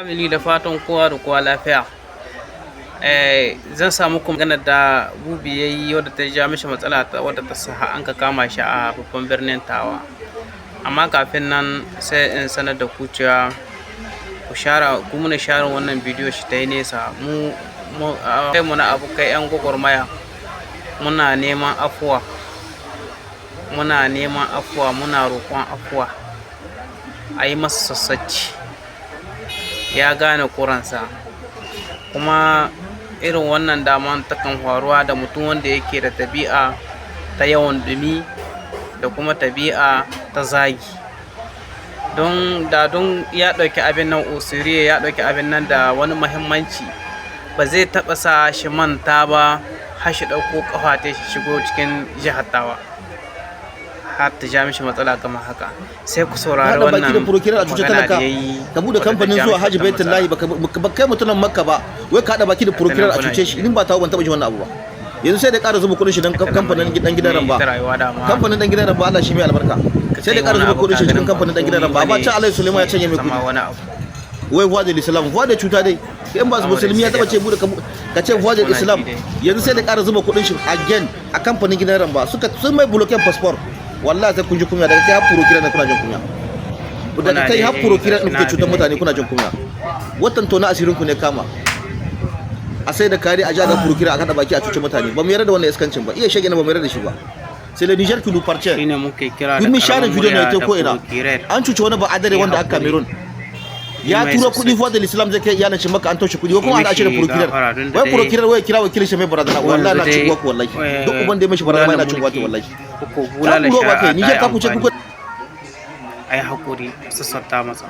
Family, da fatan kowa da kowa lafiya. Zan sa muku maganar da Bubi ya yi wadda ta ja mishi matsala wadda ta sa an ka kama shi a babban birnin Tawa. Amma kafin nan, sai in sanar da ku cewa ku share, ku muna share wannan bidiyo shi ta yi nesa. Mu kai mu na abokai 'yan gwagwarmaya, muna neman afuwa, muna neman afuwa, muna roƙon afuwa, a yi masa sassauci. Ya gane kuransa, kuma irin wannan daman takan faruwa da mutum wanda yake da tabi'a ta yawan ɗumi da kuma tabi'a ta zagi. Don da don ya ɗauki abin nan au sérieux, ya ɗauki abin nan da wani muhimmanci, ba zai taɓa sa shi manta ba har shi ɗauko ƙafa ta shi shigo cikin jihar Tawa har ta ja mishi matsala kamar haka. Sai ku saurari Haɗa baki da wannan procureur a cuce magana da talaka. ya yi Ka bude wadda ta kamfanin ja zuwa mishi Hajji wata Baitullahi, matsala. baka kai mutumin Makka ba, wai ka haɗa baki da procureur a kuna cuce ji. shi. In ba tawo ban taɓa ji wannan abu ba. Yanzu sai da ƙara zuba kuɗin shi dan kamfanin dan gidan ramba. Ita rayuwa dama Kamfanin dan gidan ramba, Allah shi mai albarka. Sai da kai ƙara wani zuba abu kuɗin ka shi cikin ganin ba kamfanin dan gidan komai ramba, amma bane can Alhaji Suleiman ya canye mai zama kuɗi. wani abu. Wai voix de l'islam, voix de cuta dai. In ba musulmi ya taba ce bude ka ce voix de Kuna l'islam. ji dai. Yanzu sai da ƙara zuba kuɗin shi again a kamfanin gidan ramba, suka sun mai bloquer passeport. Wallahi sai kun ji kunya. Daga kai har procureur na, kuna jin kunya. Daga Kuna kai har dai procureur ɗin na kuke cutar abin da mutane, yake. kuna jin kunya. Watan tona asirin ku ne kama a sai da kare a ja ga procureur, a kada baki a cuci mutane. Ba mu yarda da wannan iskancin ba. Iya shege ne, ba mu yarda da shi ba. C'est le Niger qui nous appartient. Shine muke kira da Kun mi share karamin video ne murya ta da ko ina. procureur. An cuci wani ba adare Yi wanda aka haƙuri. Cameroon ya Yi mai turo kuɗi sassauci. voix de l'islam zai kai iyalin shi Makka, an toshe kuɗi ko kuma Yi ana shi da mishi procureur. gafara don da Wai dai procureur wai kira wakilin shi mai barazana. Wallahi na yanzu cin dai, uwarku, wallahi duk uban da ya mishi barazana ina cin uwarku, wallahi. Ko bulala Ta kuro ba kai shari'a ta Niger yi ta kuce amfani. kuka. A yi haƙuri, a sassauta masa.